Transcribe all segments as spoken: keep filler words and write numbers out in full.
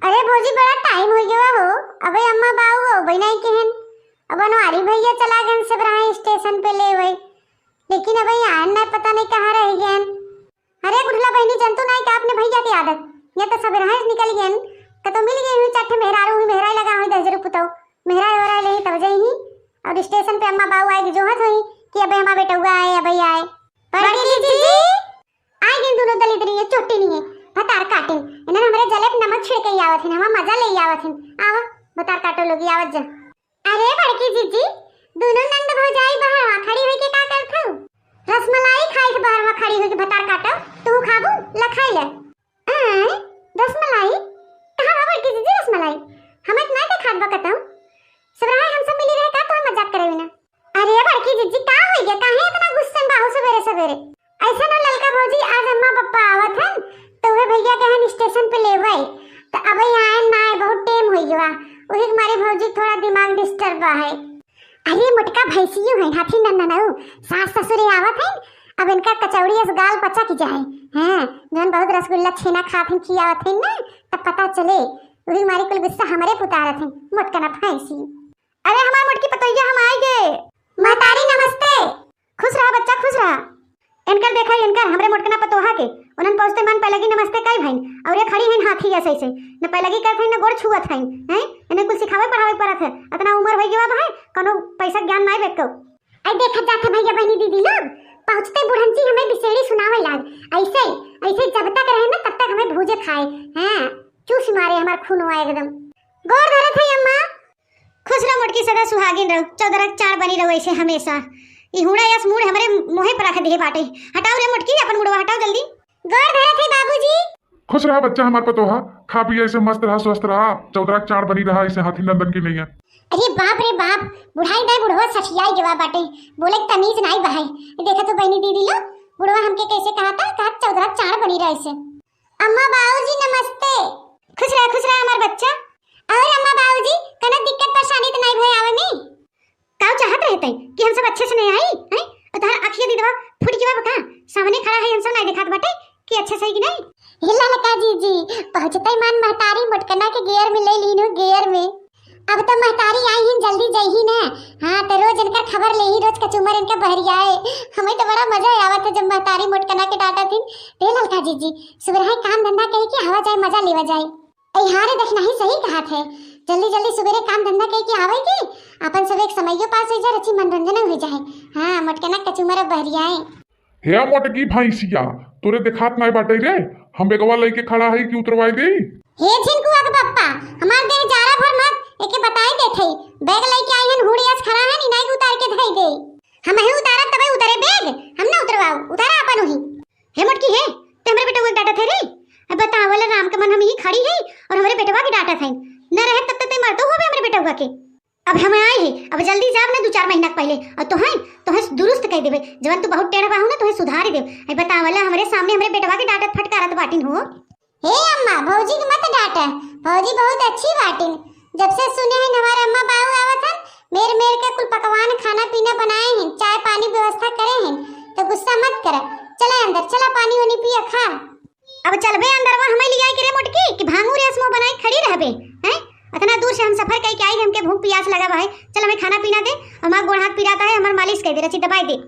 अरे भौजी, बड़ा टाइम होइ गवा हो, अबे अम्मा बाऊ अबे नाहीं केहन। अब अनवारी भैया चला गए सब रहा स्टेशन पे लेवे, लेकिन अबे आयन नाहीं, पता नाहीं कहाँ रह गए। अरे बुढ़ला बहिनी, जनतू नाहीं का अपने भैया के आदत, या तो सब रहा निकल गए, कतो मिल गए हुई चार ठे मेहरारू हुई, मेहराई लगा हुई दस हजार पुतौ, मेहराई ओहराई लेही तब जइही। और स्टेशन पे अम्मा बाऊ आए जोहत हुई कि अबे हमार बेटौआ आए, अबे आए। बड़की जीजी, आइ गइन दुनो दलिद्री, ये चोटी नहीं है, भतार काटिन। इन्हन हमरे जले पे नमक छिड़के ही आवत हिन, हमार मजा ले ही आवत हिन। आवा, भतार काटो लोगी, आवत जा। अरे बड़की जीजी, दुनो नंद भौजाई बहरवा खड़ी होई के का करत हऊ? रसमलाई खाई के बहरवा खड़ी होई के भतार काटो, तू खाबू? ला खाई ले। आय, रसमलाई? कहाँ बा बड़की जीजी रसमलाई? हमें तो नाहीं देखात बा कतहूँ। सब रहा हम सब मिली रहे का, तो हम मजाक करे बिना। अरे बड़की जीजी, का होइ गया? काहे इतना गुस्से में बाहू सबेरे सबेरे? ऐसा ना ललका भौजी, आज अम्मा पप्पा आवत हन, तो उहे भैया कहन स्टेशन पे लेवे, तो अबे आयन ना आए, बहुत टाइम होइ गवा। वही हमारी भौजी थोड़ा दिमाग डिस्टर्ब है। अरे मोटका भैंसियो है, हाथी नन्ना नऊ, सास ससुरे आवत है, अब इनका कचौड़ी अस गाल पचक जाए। हाँ, जौन बहुत रसगुल्ला छेना खात हैं, खियावत हैं ना, तब पता चले। वही हमारी कुल गुस्सा हमरे पुतारत हैं, मोटका ना भैंसी। अरे हमार मोटकी पतोहिया, हम आइ गए। महतारी नमस्ते। खुश रहा बच्चा, खुश रहा। इनकर देखा, इनकर, हमरे मोटकना पतोहा के, उन्हन पहुँचते मन पहले की नमस्ते कई भइन, और ये खड़ी हैं हाथी ऐसे ऐसे, न पहले की करत हैं, न गोड़ छुअत हैं, हैं? इन्हें कुछ सिखावे पढ़ावे के पड़त है, इतना उम्र होइ गवा है, कोनो पैसा ज्ञान नाहीं बेको। आई देखत जात है भैया बहिनी दीदी लोग, पहुँचते बुढ़ंची हमें बिसेड़ी सुनावे लाग, ऐसे, ऐसे जब तक रहे ना तब तक हमें भूजे खाए, हाँ, चूस मारे हमार खूनवा एकदम। गोड़ धरत है अम्मा। खुश रह मोटकी, सदा सुहागिन रहो, चौदरा के चाँड़ बनी रहो ऐसे हमेशा। ई हुड़ा यस मूड़ हमरे मुँहे पर रख दिहे बाटे। हटाओ रे मोटकी, अपन मुड़वा हटाओ जल्दी। गोड़ धरत है बाबूजी। खुश रहा बच्चा हमार पतोहा, खा पिया ऐसे मस्त रहा, स्वस्थ रहा, चौदरा के चाँड़ बनी रहा ऐसे हाथी नंदन की नैया। अरे बाप रे बाप, बुढ़ाई नाहीं, बुढ़वा सठियाई गवा बाटे, बोले के तमीज नाहीं बहाई। देखा तो बहिनी दीदी लो, बुढ़वा हमके कैसे कहा था, कहा चौदरा के चाँड़ बनी रहा ऐसे। अम्मा बाबूजी नमस्ते। खुश रहा, खुश रहा हमार बच्चा। और अम्मा बाबूजी, कनो दिक्कत परेशानी तो नाहीं भय आवे में? काऊ चाहत रहते कि हम सब अच्छे से नाहीं आई, हैं? और तोहार अखिया दीदवा फूट गवा बका? सामने खड़ा है, हम सब नाहीं देखात बाटे कि अच्छे से है कि नाहीं? हे ललका जीजी, पहुँचते मन महतारी मोटकना के गियर में ले लीन हो, गियर में। अब तो महतारी आई हैं, जल्दी जइही ना। हाँ, तो रोज इनकर खबर लेही, रोज कचूमर इनका बहरियाए। हमें तो बड़ा मजा आवत है जब महतारी मोटकना के डांटत हिन। रे ललका जीजी, सुबह काम धंधा कई के हवा जाए, मजा लेवा जाए। ऐ हाँ रे, देखना ही सही कहत है, जल्दी जल्दी सुबेरे काम धंधा कई के आवे के, अपन सब एक समयो पास होइ जाए, रची मनोरंजन होइ जाए। हाँ, मोटकना कचूमर बहरियाए। हे मोटकी भैंसिया, तोरे देखात नाय बाटे रे, हम बेगवा लइके खड़ा है कि उतरवाई देई? हे झिनकुआ के पप्पा, हमार देह जारा भर मत, एके बताई देत हई, बैग लइके आई हन, हुड़ियास खड़ा हन, इनाई के उतार के धई देई। हमही उतारब तबे उतरे बैग, हम ना उतरवाऊ, उतारा अपन उही। हे मोटकी हे, ते हमरे बेटवा के डांटत है रे? अब बतावल राम के मन हम ही खड़ी है और हमरे बेटवा के डांटत है, न रहे तब तक ते मरतो होबे हमरे बेटवा के। अब हम आए हैं, अब जल्दी जाब ना, दू चार महीना के पहले, और तोहें, तोहें दुरुस्त कह देबे, जवन तू बहुत टेढ़ बाहू ना, तोहें सुधारी देब। आई बतावला, हमरे सामने हमरे बेटवा के डांटत फटकारत बाटिन हो। हे अम्मा, भौजी के मत डांटा, भौजी बहुत अच्छी बाटिन। जब से सुने हैं हमारे अम्मा बाऊ आवत हन, मेर मेर के कुल पकवान खाना पीना बनाए हैं, चाय पानी व्यवस्था करे हैं, तो गुस्सा मत कर। चला अंदर, चला पानी वानी पिया खा। अब चलबे अंदरवा हमें लियाई के रे मोटकी, कि भांगू रे असमो बनाई खड़ी रहबे, हैं? इतना दूर से हम सफर कई के आई, हमके भूख पियास लगा बा है। चल हमें खाना पीना दे, हमार गोड़ हाथ पिराता है, हमार मालिश कर दे, रची दबाई दे।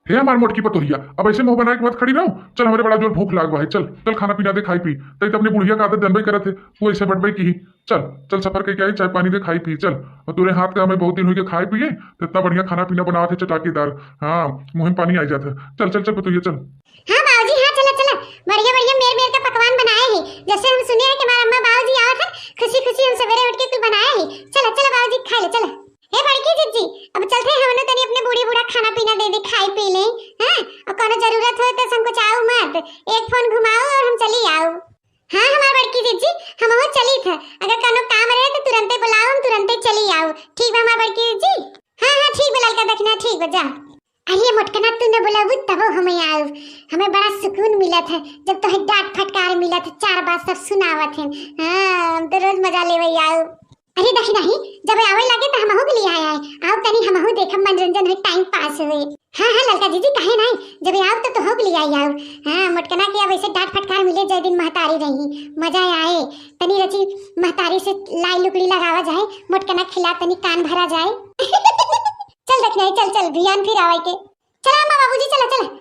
हे हमार मोटकी पतोहिया, अब ऐसे मुंह बनाए के मत खड़ी रहो। चल हमरे बड़ा जोर भूख लाग बा है, चल, चल खाना पीना दे, खाई पी। तई तो अपनी बुढ़िया का आदत जनबे करत है, वो ऐसे बटबे की ही। चल, चल सफर कई के आई, चाय पानी दे, खाई पी, चल। और तोरे हाथ का हमें बहुत दिन हुई के खाए पिए, तो इतना बढ़िया खाना पीना बनावत है चटाकेदार। हाँ, मुंह में पानी आई जात है। चल, चल, चल पतोहिया, चल। हाँ बाबूजी, हाँ, चला, चला। बढ़िया, बढ़िया मेर, मेर का पकवान बनाए हैं। जैसे हम सुने हैं कि हमारा अम्मा बाबूजी आवत है, खुशी, खुशी हम सवेरे उठ के कुछ बनाए हैं। चला, चला बाबूजी, खा ले, चला। हे बड़की जिज्जी, अब चलते हैं हमने तनी अपने बूढ़ी बूढ़ा खाना पीना दे दे, खाई पी ले। हाँ, और कोनो जरूरत हो तो संकोचाओ मत, एक फोन घुमाओ और हम चली आओ। हाँ, हमार बड़की जिज्जी, हम वो चली था, अगर कोनो काम रहे तो तुरंते बुलाओ, हम तुरंते चली आओ। ठीक बा हमार बड़की जिज्जी? हाँ, हाँ, ठीक बा ललका दखिना, ठीक बा, जा। अरे मोटकना, तू न बोलाबू तबो हमें आउब। हमें बड़ा सुकून मिलत है जब तोहे डांट फटकार मिलत है, चार बात सब सुनावत हैं। हाँ, हम तो रोज मजा लेवे आउब। अरे दखिनही, जब आवै लागे त हमहू के लियाइ आए। आउ तनी हमहू देखब, मनोरंजन होइ, time pass होइ। हाँ हाँ ललका जीजी, काहे नाहीं, जब आउ त तोहू के लियाइ आउ। हाँ, मोटकना के अब ऐसे डांट फटकार मिले, जय दिन महतारी रही, मजा आए। तनी रची महतारी से लाई लुकड़ी लगावा जाए, मोटकना खिला तनी कान भरा जाए। चल दखिनही, चल चल, भियान फिर आवै के। चला अम्मा बाबूजी, चला चला,